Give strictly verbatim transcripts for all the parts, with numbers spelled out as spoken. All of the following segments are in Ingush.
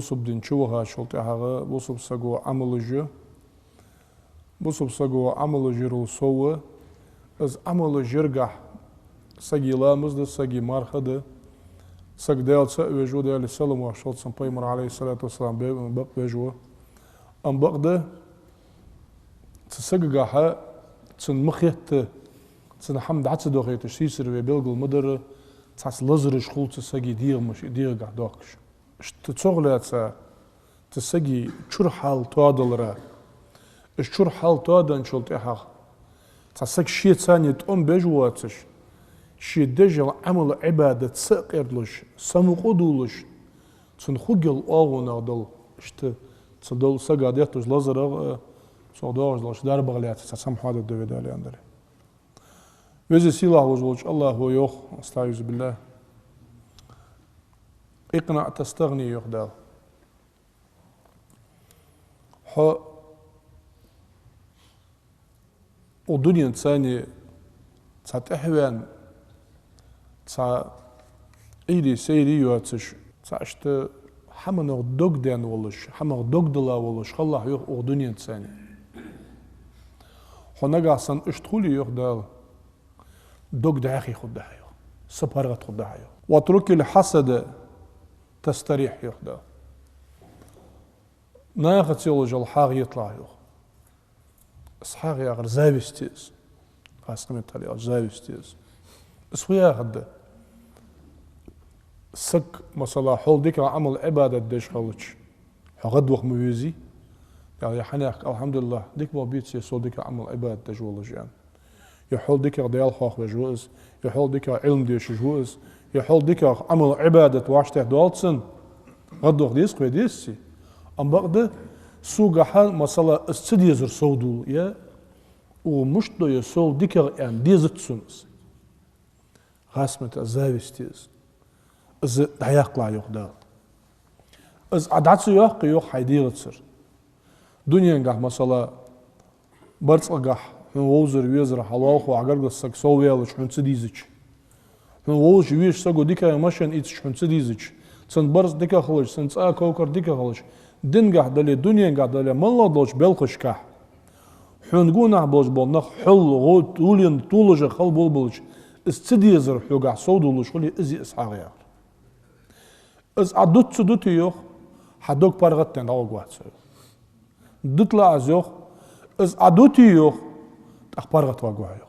Бусалба дин чу вахачул тӀехьагӀа бусалба саго Ӏамалаш ю. Бусалба саго Ӏамалаш ярал сов, из Ӏамалаш яргахь сага ламаз да, сага марха да, саг Даьлаца а веш ва, Даьла салам-моаршал хилда цунна, Пайхамар, عليه الصلاة والسلام, бе-, бакъ веш ва. Амма бакъда, цу сагагахьа цунна ма хетта, цунна хӀама дӀа ца дохийташ, сийсара вай белгал ма дарра, цхьацца лазараш хул цу сага дегӀамаш, дегӀагахь дохкаш. Иштта цох лаьца цу сага чура хьал тоадалара. Иштта чура хьал тоаданчул тӀехьагӀа цхьа саг шеца тӀом беш воацаш, ше деш йола Ӏамал-Ӏибадат са а къердалуш, самукъа а дуллуш, цун хургйола оагӀонах дола, иштта цу дола сага детташ лазарах а, цох доагӀаш долча дарбах лаьца цхьа хӀама хьоадергда вай, Дала аьннадале. Веза-Сийлахь-Воккха волча АллахӀо йоах, أستعيذ بالله: «اقنع تستغني», йоах Дала. Хьо укх дуненца цхьа тӀехьаваьнна, цхьа Ӏуйре-сайре йоацаш, цхьа иштта хӀаманах дог даьнна волаш, хӀамах дог дилла волаш хилалахь, йоах, укх дуненца. Хьо нагахь санна иштта хуле, йоах Дала, дог дӀаьха хургда хьа, йоах, са паргӀата хургда хьа, йоах. «واترك الحسد تسترح», йоах Дала. Нахаца йолаш йола хьагӀ йиталахь, йоах. Из хьагӀ яхар зависть я из. Хасса меттала аьлча, зависть я из. Из фу яхар да? Саг, масала, хьол дикагӀа Ӏамал-Ӏибадат деш хилча, хьо гӀадваха ма везий? Е хьанехк: «Алхьамдулиллахь, дика болх беций, сол дикагӀа Ӏамал-Ӏибадат деш волаш», аьнна. Е хьол дикагӀа Даьла хьоахавеш ва из, е хьол дикагӀа Ӏилма дешаш ва из, е хьол дикагӀа Ӏамал-Ӏибадат вӀаштӀехьа доалл цунна, гӀадваха деза-кх вай, дезаций? Амма бакъда, согахьа, масала, из ца дезар сов дулл, е укхо мишта до, е сол дикагӀа аьнна дезац сона из. Хасса меттала зависть я из. Из дӀаяккхалахь, йоах Дала. Из Ӏа дӀа ца йоаккхе, йоах, хьай дегӀацара. Дуненгахь, масала, барзкъагахь хьона вовзар-везар, хьа лоалахо, хьа гаргара саг совваьлча хьона ца дезача, хьона вовзаш-везаш саго дикагӀа машен ийцача хьона ца дезача, цун барзкъа дика хилча, цун цӀа, ков-кар дика хилча, дингахь дале, дуненгахь дале, моллагӀа долча белхашкахь хьона гонахьа болаш бола нах хьол гӀо-, тулен, толашагӀа хила болабелча, из ца дезар хьогахь сов дуллаш хуле, из я из хьагӀ яхар. Из Ӏа дут ца дутий, йоах, хьа дог паргӀата тӀа дӀагӀоргвац, йоах. Диталахь из, йоах, из Ӏа дутий, йоах, тӀаккха паргӀата варгва хьо, йоах.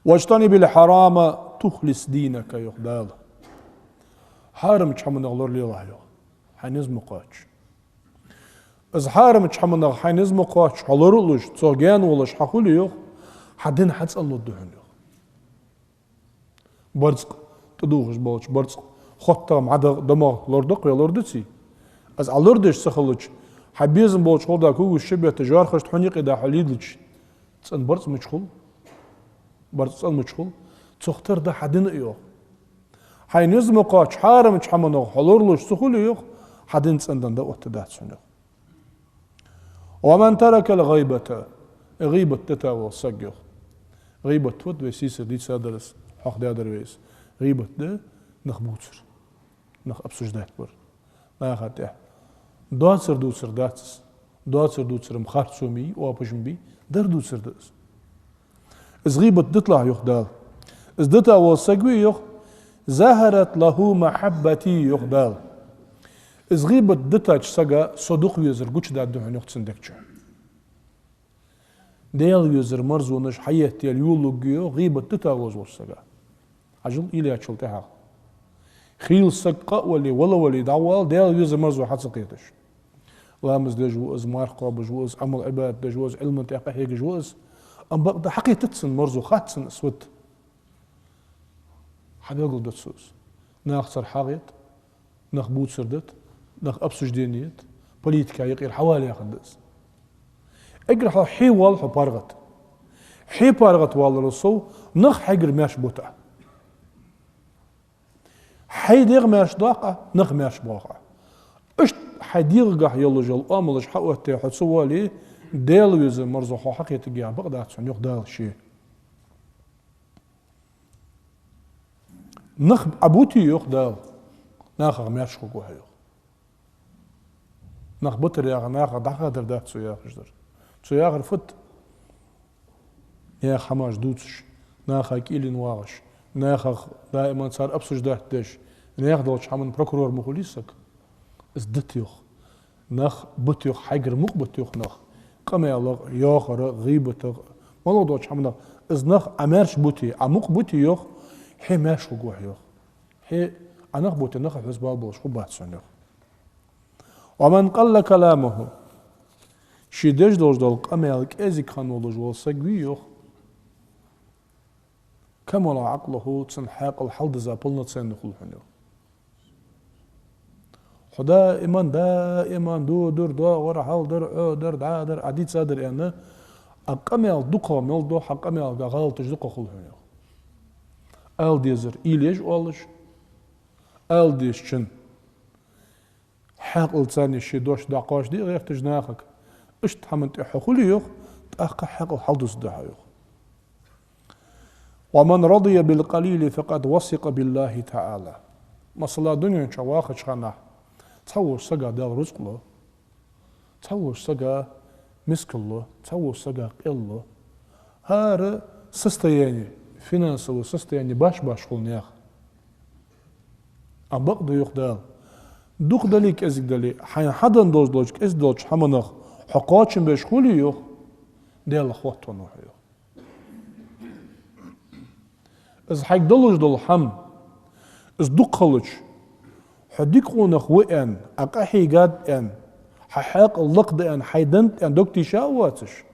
«واجتنب الحرام تخلص دينك», йоах Дала. Хьарамча хӀаманах лоралелахь, йоах, хьай низ ма кхоачча. Из хьарамча хӀаманах хьай низ ма кхоачча хьо лоралуш, цох гаьна волаш хьо хуле, йоах, хьа дин хьацӀенлургда хьона, йоах. Барзкъа, тӀадувхаш болча барзкъа, хоттагӀа, мӀадагӀа, домагӀа лорадаьккхе, лорадаций? Из Ӏа лорадеш ца хилча, хьа безам болча хургда, кугаш чубетта, жоьрхашта хьона юкъе да хьо лийлача, цӀена барзкъа мича хул? Барзкъа цӀена мича хул? Цох тара да хьа дин а, йоах. Хьай низ ма кхоачча, хьарамча хӀаманах хьо лоралуш ца хуле, йоах, хьа дин цӀендан да оттадац хьона, йоах. «ومن ترك الغيبة», гӀийбат дита вола саг, йоах. ГӀийбат фуд, вай сийсара дийцадар из, хьоахадаьдар вай из. ГӀийбат да нах бувцар, нах обсуждать бар. Наха тӀехьа доацар дувцар дац из. Доацар дувцар-м харцо ма йий, оапаш ма бий, дар дувцар да из. Из гӀийбат диталахь, йоах Дала. Из дита вола саг вий, йоах, «ظهرت له محبتي», йоах Дала. Из гӀийбат дитача сага со дукха везар гучадаргда хьона, йоах, цун дег чу. Даьла везар марзонаш хьаеттаелла йолалургья, йоах, гӀийбат дита возаволча сага. Хьажал, уйла яьчул тӀехьагӀа. Хийла саг къа а вале, вала а вале, дӀавала, Даьла везар марзо хьа ца кхеташ. Ламаз деш ва из, марха кхоабаш ва из, Ӏамал-Ӏибадат деш ва из, Ӏилман тӀа къахьегаш ва из. Амма бакъда хьакхетац цунна марзо, хац цунна из фуд. Хьабелгалду цо из. Нахацара хьагӀ йита, нах бувцар дита, нах обсуждени йита, политика юкъера хьавала яхар да из. Эггара хьалха хье воалл хьо паргӀата. Хье паргӀата валарал сов нах хьайгара маьрша бут Ӏа. Хьай дегӀ маьрша доаккх Ӏа, нах маьрша боагӀа Ӏа. Иштта хьай дегӀагахь йолаш йола оамалаш хьаотте хьо ца воале, Даьла везар марзо хьо хьакхетаргья бакъ дац хьона, йоах Дала ше. Нах Ӏа бутий, йоах Дала, нахах маьрша хургва хьо, йоах. Нах битар яхар, нахах дӀахадар дац цо яхаш дар. Цо яхар фуд? Наьха хӀамаш дувцаш, наха кӀийлен вагӀаш, нахах даиман цар обсуждать деш, наьха долча хӀаман прокурор ма хулий саг. Из дита йоах. Нах бита йоах, хьайгара мукъа бита йоах нах. КъамаьлагӀа, йоахарагӀа, гӀийбатагӀа, малагӀа долча хӀаманагӀа. Из нах Ӏа маьрша бите, Ӏа мукъа бите йоах, хье маьрша хургва хьо йоах. Хье Ӏа нах бите, наха хьоца бала болаш хургбац хьона йоах. «ومن قل كلامه». Ше деш долаш дола къамаьл кӀезига хинна волаш вола саг вий йоах. «كمل عقله», цун хьаькъал хьалдиза, полноценный хул хьона йоах. Хьо даиман, даиман дувцар, доагӀар, хьалдар, Ӏодар, дӀадар, Ӏа дийцадар аьнна, Ӏа къамаьл дукхагӀа мел доагӀа, хьа къамаьлага гӀалаташ дукхагӀа хул хьона йоах. Ала дезар уйла еш оалаш, ала дезачун хьаькъалца ший дош дӀакхоачашде гӀерташ нахага. Иштта хӀаман тӀа хьо хуле йоах, тӀаккха хьаькъал хьалдузаргда хьа йоах. «ومن رضي بالقليل فقد وثق بالله تعالى». Масала, дунен чу вахача хана цхьаволча сага Дала рузкъ лу, цхьаволча сага мискал лу, цхьаволча сага къел лу. ХӀара состояние, финансовое состояние баш-баш хул наьха. Амма бакъда йоах Дала, дукха дале а, кӀезига дале а, хьайна хьаденна долаш долча кӀезига долча хӀаманах хьо кхоачам беш хуле йоах, Даьлах хоттавенна ва хьо йоах. Из хьайга долаш дола хӀама, из дукха хилча, хьо дика къонах ва аьнна, Ӏа къахьийгад аьнна, хьа хьаькъал лакхда аьнна, хьай дӀадаьннад аьнна дог тийша а воацаш,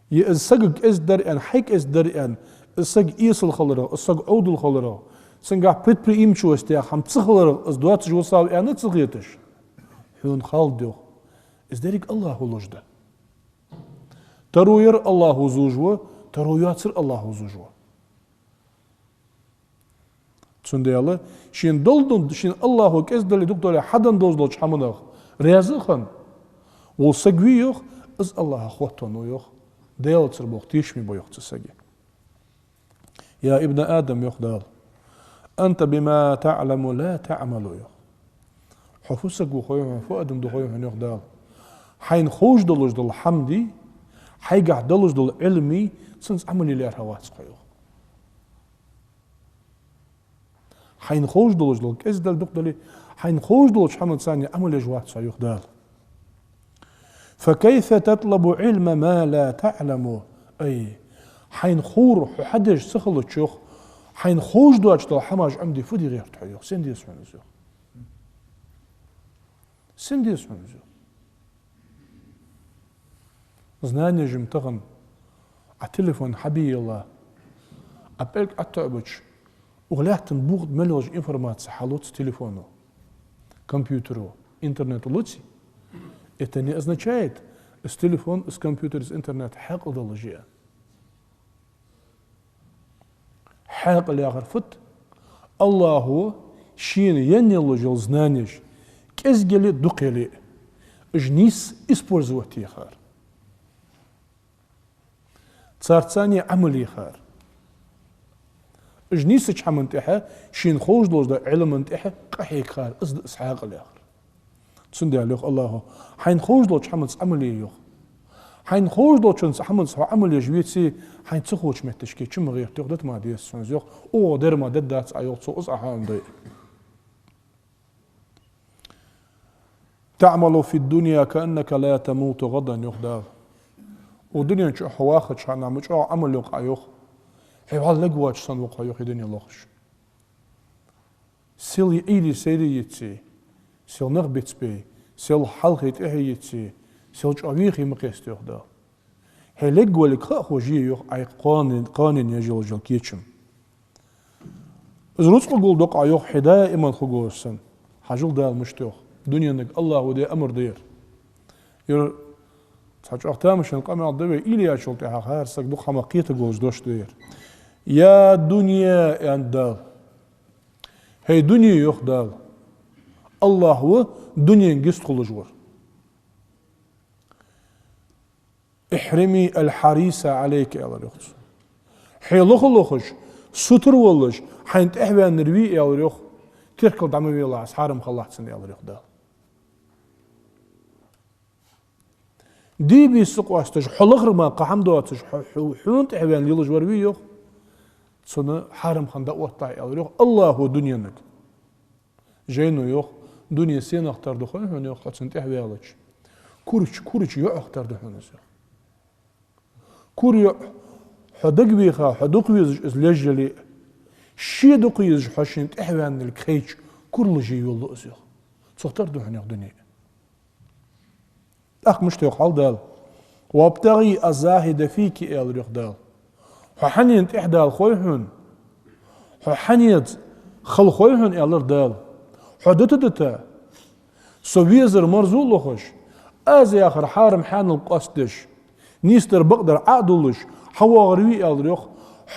е из сагага кӀезига дар аьнна, хьайга кӀезига дар аьнна, из саг эсала хиларах, из саг Ӏовдал хиларах, цунгахь предприимчивость яха хӀама ца хиларах из доацаш висав аьнна ца хеташ, хьона хала да йоах, из деррига АллахӀа луш да. Таро яр АллахӀа зувш ва, таро йоацар АллахӀа зувш ва. Цундела шийна дола дун, шийна АллахӀа кӀезига дале, дукха дале, хьаденна долаш долча хӀаманах раьза а хинна вола саг вий йоах, из АллахӀах хоттавенна ва йоах, Даьлацара болх тешаме ба йоах цу сага. «يا ابن آدم», йоах Дала, «أنت بما تعلم لا تعمل», йоах. Хьо фу саг ва хой хьона, фу адам да хой хьона йоах Дала. Хьайна ховш долаш дола хӀама дий, хьайгахь долаш дола Ӏилма, цунца Ӏамал е лаьрхӀа вац хьо йоах. Хьайна ховш долаш дола, кӀезига дале, дукха дале, хьайна ховш долча хӀаманца Ӏамал еш вац хьо йоах Дала. «فكيف تطلب علم ما لا تعلم». Ай, хьайна ховр хьо хьадеш ца хилча йоах, хьайна ховш доацаш дола хӀамаш Ӏомаде фу де гӀерт хьо йоах, сенна деза хьона из йоах. Сенна деза хьона из йоах. Знанеш-м тахан Ӏа телефон хьабийлла, Ӏа пӀелг ӀотоӀабича, укх лаьттан букъ тӀа мел йола информаци хьалу цу телефоно, компьютеро, интернето луце. Это не означает, из телефон, из компьютер, из интернет хьаькъал долаш я. Хьаькъал яхар фуд? АллахӀа шийна енна йолаш йола знанеш, кӀезига яле а, дукха яле а, уж нийсса использовать е хар. Царца Ӏамал е хар. Уж нийсача хӀаман тӀа, шийна ховш долаш долча Ӏилман тӀа къахьега хар, из да из хьаькъал яхар. Цундела йоах АллахӀа: хьайна ховш долча хӀаманца Ӏамал е йоах. Хьайна ховш долча хӀаманца хьо Ӏамал еш веце, хьайна ца ховча метташка чу ма гӀерта йоах, дита мара деза хьона из йоах, оаха дер мара дергдац Ӏа йоах, цо из Ӏа хьа ма дой. «تعمل في الدنيا كأنك لا تموت غدا», йоах Дала. Укх дунен чу хьо вахача хана ма чӀоагӀа Ӏамал йоаккх Ӏа йоах. Хье вӀалла лергвоацаш санна ва хьо йоах ер дуне лохаш. Сел Ӏуйре сайре йицъе, сел нах бицбе, сел хьалхе тӀехье йицъе, сел чӀоагӀа вехе ма кхеста йоах Дала. Хье лергволга ха а ховш е йоах Ӏайха кхоанен, кхоанен еш йола кечам. Из рузкъа гулдоаккх Ӏа йоах, хье даиман хургва из санна. Хьажал Дала мишта йоах. Дуненага АллахӀа де амар да ер. Ер цхьа чӀоагӀа тамашийна къамаьл да вай, уйла яьчул тӀехьагӀа хӀара саг дукха хӀамах кхетаргволаш дош да ер. «يا دنيا», аьннад Дала. ХӀей дуне, йоах Дала. АллахӀ ва дунен гист хулаш вар. «احرمي الحريص عليك», аьлар йоах цо. Хье лоха-лохаш, сутара волаш, хьайна тӀехьаваьннар вий, аьлар йоах, теркал дӀа ма велахь, хьарам хилалахь цунна, аьлар йоах Дала. Дийбийса къоасташ, хьо лахара мара кхы хӀама доацаш, хьо, хьо, хьона тӀехьаваьнна лелаш вар вий, йоах, цунна хьарам хинна дӀаоттадий, аьлар, йоах, АллахӀо дуненага. Жайно йоах, дуне сенах тара да хой хьона, йоах, хьо цунна тӀехьаваьлча? Курача, курача йоӀах тара да хьона из, йоах. Кура йоӀ, хьо дагавеха, хьо дукха везаш из лежа яле а, ше дукха езаш хьо шийна тӀехьаваьнналга хайча, куралаш е йолалу из, йоах. Цох тара да хьона, йоах, дуне. ТӀаккха мишта йоах хьал Дала? «وابتغي الزاهد فيك», аьлар, йоах, Дала. Хьо хьанна тӀехьадала хой хьона? Хьо хьанца хала хой хьона, аьлар Дала. Хьо дита-дита, со везар марзо а лохаш, аз яхар хьарам-хьанал къоастадеш, нийсдар-бакъдар Ӏо а дуллаш, хьавоагӀар вий, аьлар, йоах,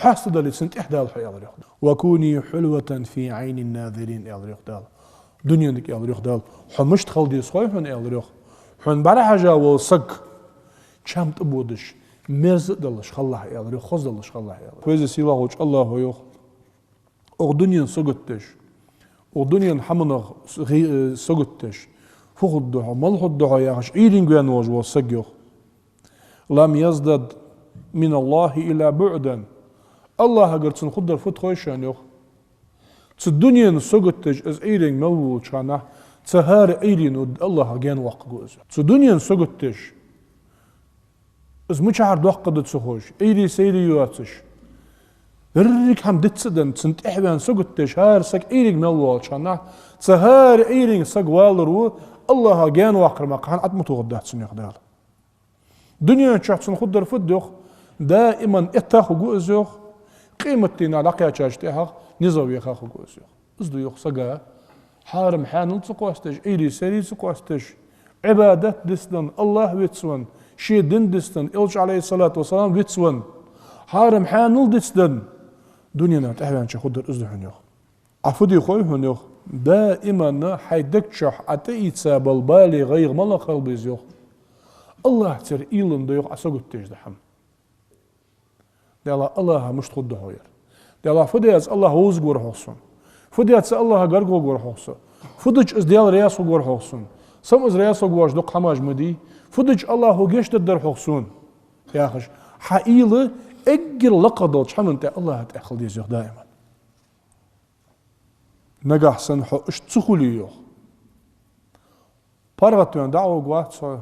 хьаста дале, цунна тӀехьадала хьо, аьлар, йоах. «وكوني حلوة في عين الناظرين», аьлар, йоах, Дала. Дуненага, аьлар, йоах, Дала, хьо мишта хила деза хой хьона, аьлар, йоах. Хьона бӀарахьежа вола саг чам тӀабодаш, мерза а далаш хилалахь, аьлар, йоах, хоза далаш хилалахь, аьлар. Веза-сийлахьа волча АллахӀо йоах: укх дунен саготдеш, укх дунен хӀаманах с-, гӀи-, э, саготдеш, фу хургда хьона, мала хургда хьона яхаш, Ӏуйрийна ваьнна волаш вола саг, йоах, «لم يزدد من الله إلا بعدا». АллахӀагара цунна хургдар фуд хой шоана, йоах? Цу дунен саготдеш из Ӏуйрийна мел волча хана, цу хӀара Ӏуйрийно АллахӀах гаьна воаккхаргва из. Цу дунен саготдеш, из мичахьара доаккхаргда ца ховш, Ӏуйре-сайре йоацаш, деррига хӀама диц а денна, цунна тӀехьаваьнна саготдеш хӀара саг Ӏуйрийна мел волча хана, цу хӀара Ӏуйрийна саг валаро АллахӀах гаьна воаккхар мара кхы хӀама Ӏо ма тохаргдац цунна, йоах Дала. Дунен чу цунна хургдар фуд, йоах? Даиман этта хургва из, йоах, къематдийнахьа дӀакхаьчача тӀехьагӀа низагӀа веха хургва из, йоах. Из да, йоах, сага хьарам-хьанал ца къоастадеш, Ӏуйре-сайре ца къоастадеш, Ӏибадат дицденна АллахӀ вицвенна, ший дин дицденна, Элча, عليه الصلاة والسلام, вицвенна, хьарам-хьанал дицденна, дуненах тӀехьаваьннача хургдар из да хьона, йоах. Ӏа фу де хой хьона, йоах? Даиман хьай дег чу Ӏа тӀаийца бола бала, гӀайгӀа малагӀа хила беза, йоах? АллахӀацара уйла да, йоах, Ӏа саготдеш дола хӀама. Даьла, АллахӀах мишта хургда хьона ер? Даьла, фу даьча АллахӀ вовзаргвар хьогӀ сона? Фу даьча АллахӀах гаргагӀоргвар хьогӀ со? Фу дича из Даьла раьза хургвар хьогӀ сона? Со из раьза хургвоацаш дукха хӀамаш ма дий. Фу дича АллахӀо гешт дергдар хьогӀ сона? Яхаш, хьа уйла эггара лакхагӀа долча хӀаман тӀа, АллахӀа тӀа хила деза, йоах, даиман. Нагахьа санна хьо иштта ца хуле, йоах, паргӀатваьнна дӀагӀоргвац хьо,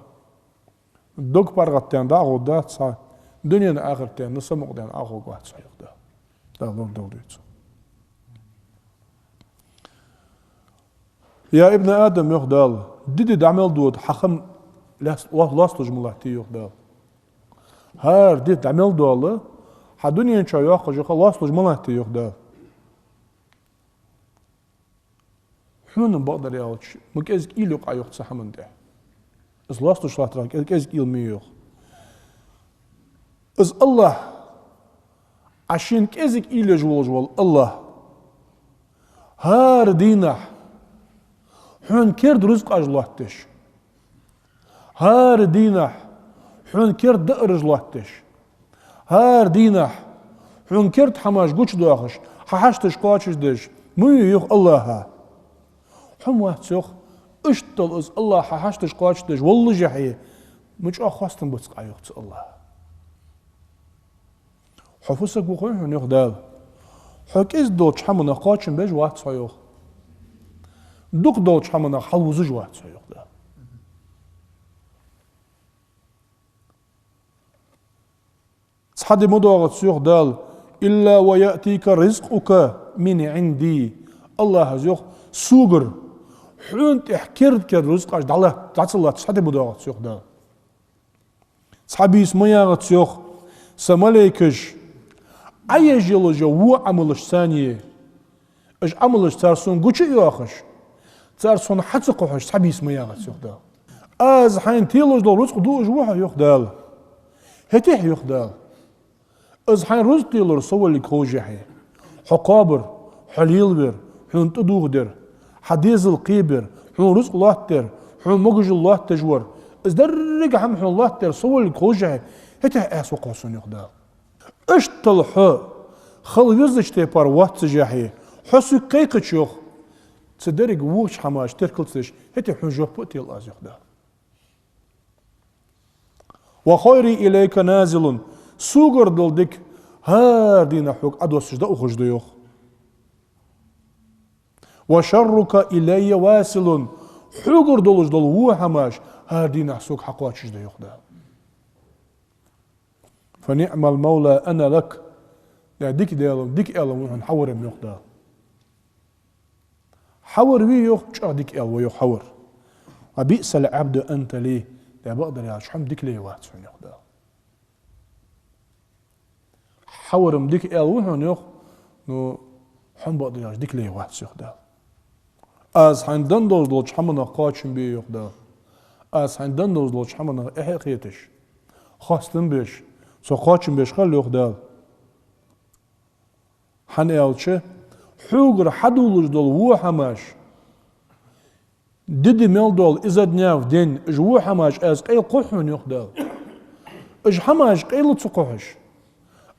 дог паргӀатдаьнна дӀагӀоргдац хьо, дунен-ахартен самукъадаьнна Ӏохоргвац хьо, йоах Дала. Дала лорадолда вай цох. Я ибн Адам, йоах Дала, ди-ди дӀа мел дода, хьа хам лас-, ло-, лосталуш ма латтий, йоах Дала. ХӀара ди дӀа мел дола, хьа дунен чу йоаккхаш йола ха лосталуш ма латтий, йоах Дала. Хьона бакъдар аьлча, ма кӀезига уйла я Ӏа, йоах, цу хӀаман тӀа. Из лосталуш латтарах кӀе-, кӀезига уйла ма я, йоах. Из АллахӀ, Ӏа шийна кӀезига уйла еш волаш вола АллахӀ, хӀара дийнахьа хьона керда рузкъаш лоаттадеш, хӀара дийнахьа хьона керда даараш лоаттадеш, хӀара дийнахьа хьона керда хӀамаш гучадоахаш, хьа хьашташ кхоачашдеш ма вий, йоах, АллахӀ. Хьо ма вац, йоах, иштта из АллахӀ хьа хьашташ кхоачашдеш валлашехьа, ма чӀоагӀа хоастам бац Ӏа, йоах, цу АллахӀах. Хьо фу саг ва хой хьона, йоах Дала? Хьо кӀезига долча хӀаманах кхоачам беш вац хьо, йоах. Дукха долча хӀаманах хьалвузаш вац хьо, йоах Дала. Цхьа ди ма доагӀац, йоах Дала, «إلا ويأتيك رزقك من عندي». АллахӀа йоах, согара хьона тӀа керда-керда рузкъаш дӀалатт-, дӀа ца латт цхьа ди ма доагӀац, йоах Дала. Цхьа бийса ма ягӀац, йоах, са малейкаш Ӏа еш йола во Ӏамалаш санна, уж Ӏамалаш цар сона гуча а йоахаш, цар сона хьа ца кхухьаш цхьа бийса ма ягӀац, йоах Дала. Аз хьайна телаш дола рузкъа дуаш ва хьо, йоах Дала. ХӀаьта, йоах Дала, из хьайна рузкъа телар со волга ховшехьа, хьо кхоабар, хьо лелавар, хьона тӀадувхадар, хьа дезал кхебар, хьона рузкъа лоаттадар, хьона могашал лоаттадеш вар, из деррига хӀама хьона лоаттадар со волга ховшехьа, хӀаьта Ӏаьса ва хьо сона, йоах Дала. Иштта хьо хила везача тайпара воаццашехьа, хьо сога кхайкача, йоах, цу деррига воча хӀамаш теркал ца деш, хӀаьта хьона жоп а тел аз, йоах Дала. وخيري إليك نازل, согара дола дика хӀара дийнахьа хьога Ӏодоссаш да ухаш да, йоах. وشرك إلي واصل, хьогара долаш дола во хӀамаш хӀара дийнахьа сога хьакхоачаш да, йоах Дала. فنعم المولى أنا لك, да, дика Даьла, дика аьла ва хьона хьавар-м, йоах Дала. Хьавар вий, йоах, чӀоагӀа дика аьла ва, йоах, хьавар. وبئس العبد أنت لي, да, бакъдар аьлча, хьо-м дика лай вац хьона, йоах Дала. Хьавар-м дика аьла ва хьона, йоах, но хьо-м, бакъдар аьлча, дика лай вац, йоах Дала. Аз хьайна денна долаш долча хӀаманах кхоачам бе, йоах Дала. Аз хьайна денна долаш долча хӀаманах эхь а хеташ, хоастам беш, цох кхоачам беш хила, йоах Дала. ХӀана аьлча, хьогара хьадоалаш дола во хӀамаш, ди-ди мел дола, изо дня в день, уж во хӀамаш аз къайлагӀа кхо хьона, йоах Дала. Уж хӀамаш къайла ца кхухьаш,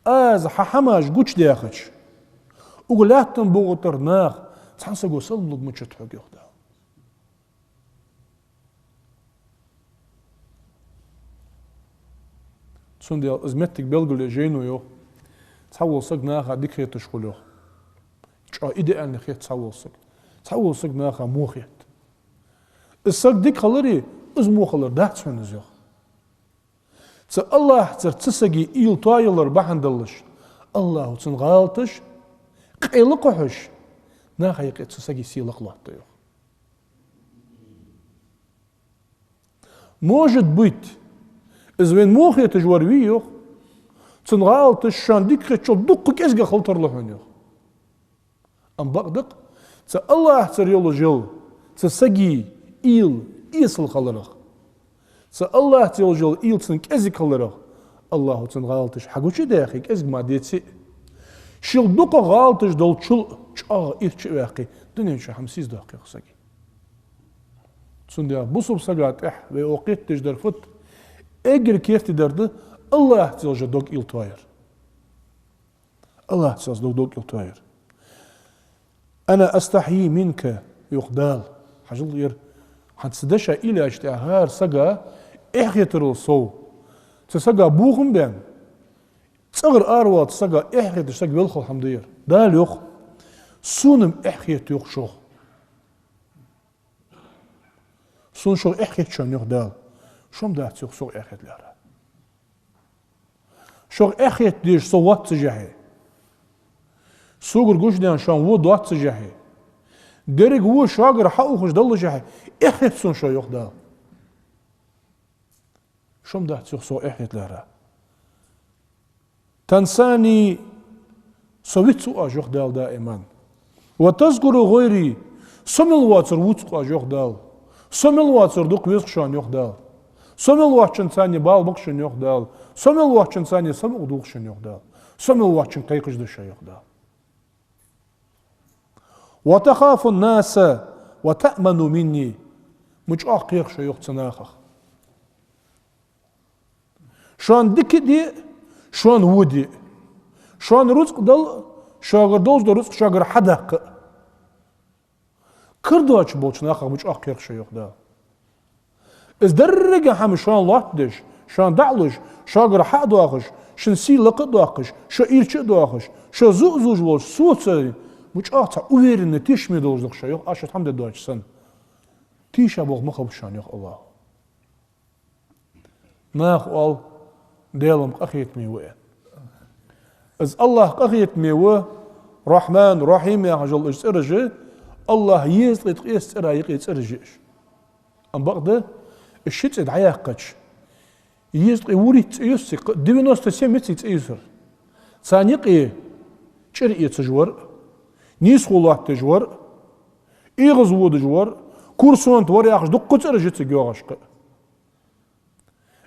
аз хьа хӀамаш гучадаьхача, угар лаьттан букъа тӀара нах цхьан саго салам лургма ца хьога, йоах Дала. Цудухьа из моттиг белгалъе жайно йоах. Цхьавола саг наха дика хеташ хул, йоах. ЧӀоагӀа идеальни хет цхьавола саг. Цхьавола саг наха во хет. Из саг дика хилари, из во хилар дац хьона из, йоах. Цу АллахӀацара цу сага уйла тоаялар бахьан долаш, АллахӀа цун гӀалаташ къайла кхухьаш, наха юкъе цу сага сий лакхлоаттаду, йоах. Может быть, из вайна во хеташ вар вий, йоах, цун гӀалаташ шоана дика хетачул дукха кӀезига хила тарлу хьона, йоах. Амма бакъда-кх, цу АллахӀацара йолаш йола цу сага уйла эсала хиларах, цу АллахӀаца йолаш йола уйла цун кӀезига хиларах, АллахӀа цун гӀалаташ хьагучадаьхе, кӀезига мара деце а, шийла дукха гӀалаташ долчул чӀоагӀа ирча а ваьккхе, дунен чу хӀама сийсаздоаккх, йоах, сага. Цудухьа бусалба сага тӀехьа вай укх кхетадеш дар фуд? Эггара керттера дар да АллахӀаца йолаш йола дог уйла тоаяр. АллахӀаца йолаш дог, дог уйла тоаяр. أنا أستحيي منك, йоах Дала. Хьажал, ер хӀанз цу деша уйла яьчул тӀехьагӀа хӀара сага эхь хетарал сов, цу сага бохам баьнна, цӀагӀара аравала цу сага эхь хеташ саг велхал хӀама да ер. Дала йоах: сона-м эхь хет, йоах, шох. Сона шох эхь хет шоана, йоах Дала. Шо-м дац, йоах, сох эхь хеталехьара. Шох эхь хета дезаш со воаццашехьа, согара гучадаьнна шоана во доаццашехьа, деррига во шогара хьаухаш даллашехьа, эхь хет сона шох, йоах Дала. Шо-м дац, йоах, сох эхь хеталехьара. تنساني, со вицву оаш, йоах Дала даиман. وتذكر غيري, со мел воацар вувц-кх оаш, йоах Дала. Со мел воацар дукха веза-кх шоана, йоах Дала. Со мел воацачунца бала ба-кх шун, йоах Дала. Со мел воацачунца самукъадолх шун, йоах Дала. Со мел воацачунга кхайкаш да шо, йоах Дала. وتخاف الناس وتأمن مني. Ма чӀоагӀа кхеха шо, йоах, цу нахах. Шоана дика де а, шоана во де а. Шоана рузкъа дала а, шогара долаш дола рузкъа шогара хьадаккха а. Кара доацаш болча нахах ма чӀоагӀа кхеха шо, йоах Дала. Из деррига хӀама шоана лоаттадеш, шоана дӀа а луш, шогара хьа а доахаш, шун сий лакха а доаккхаш, шо ирча а доахаш, шо зу а зувш волча соца ма чӀоагӀа цхьа уверенни, тешаме долаш да-кх шо, йоах, аз шоашта хӀама де доацаш санна. Тийша болх ма хилба шоана, йоах АллахӀа. Наха оал, Даьла-м къахетаме ва, аьнна. Из АллахӀ къахетаме ва, Рахьман, Рахьим яхаш йола уж цӀераш, АллахӀ езткъеи ткъеста цӀера юкъе цӀераш я уж. Амма бакъда, уж ши цӀи дӀаяьккхача, езткъеи вурийтта цӀи юс цига, девяносто семь я цига цӀи юсар. Царна юкъе чӀир эцаш вар а, нийсхо лоаттадеш вар а, эгӀазводаш вар а, курсант вар а яхаш дуккха цӀераш я цига йоагӀаш-кх.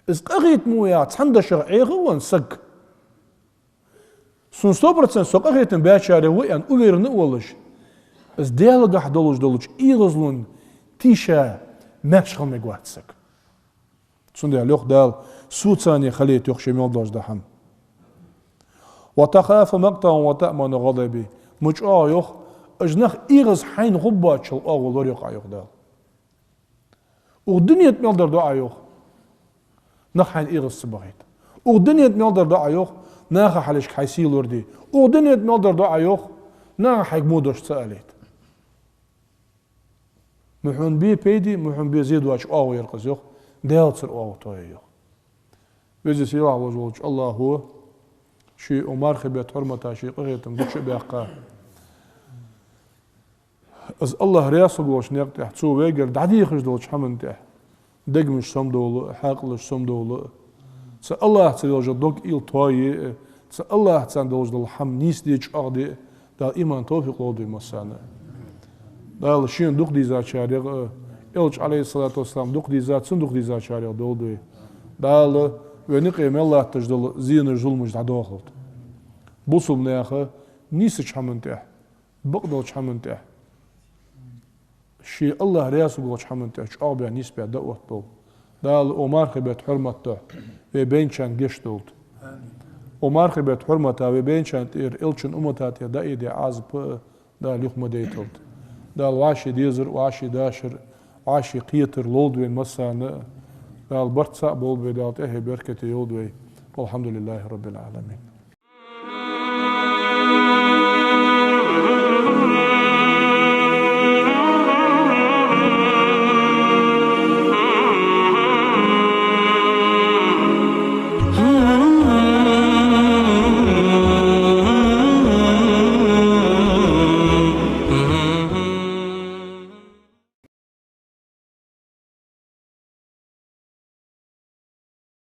Из къахетаме ва яха цхьан дешах Ӏеха а венна саг, сона сто процент со къахетам баьчарех ва аьнна уверенни а волаш, из Даьлагахьа долаш долча эгӀазлон тийша маьрша хила мегаргвац саг. Цудухьа йоах Дала: соца хилийта, йоах, шо мел долаш дола хӀама. وتخاف مقتا وتأمن غضبي. Ма чӀоагӀа, йоах, уж нах эгӀаз хьайна гӀоргбоацачул оагӀув лораяккха, йоах Дала. Укх дунен тӀа мел дар доагӀа, йоах. Нах хьайна эгӀаз ца бахийта. Укх дунен тӀа мел дар доӀа йоах, наха хьалхашка хьай сий лораде. Укх дунен тӀа мел дар доӀа йоах, наха хьайга модаш ца алийта. Ма хьона бе пайде, ма хьона бе зе доацаш оагӀув яр-кх из йоах, Даьлацара оагӀув тоае йоах. Веза-сийлахь волаш волча АллахӀа ший укх мархий бетта хьурмата ший къахетам гуча а баьккха, из АллахӀ раьза хургволча наькъа тӀа, цо вайгара дӀадехаш долча хӀаман тӀа дегаш самадовла, хьаькъалаш самадовла, цу АллахӀацара йолаш йола дог уйла тоае, цу АллахӀаца долаш дола хӀама нийсде, чӀоагӀде Дала иман, товфикъ лолда вайна массанена. Дала шийна дукха дийзачарех а, Элча, Ӏалайхи ссалату вассалам, дукха дийзача, цунна дукха дийзачарех долда вай. Дала вайна юкъе мел латташ дола зенаш, зуламаш дӀадоахалда. Бусалба наха нийсача хӀаман тӀа, бакъдолча хӀаман тӀа, ший АллахӀ раьза хургволча хӀаман тӀа чӀоагӀбаь, нийсбаь дӀаоттадолда. Дала укх мархий бетта хьурмата вай баьнначарна гешт долда. Укх мархий бетта хьурмата вай баьнначарна тӀера Элчан уммата тӀа дӀаийдеш Ӏазап а Дала юха ма дайталда. Дала вӀаший дезар, вӀаший дашар, вӀаший кхетар лолда вайна массанена. Дала барт цхьа болба вай, Дала тӀехье беркате йолда вай. والحمد لله رب العالمين.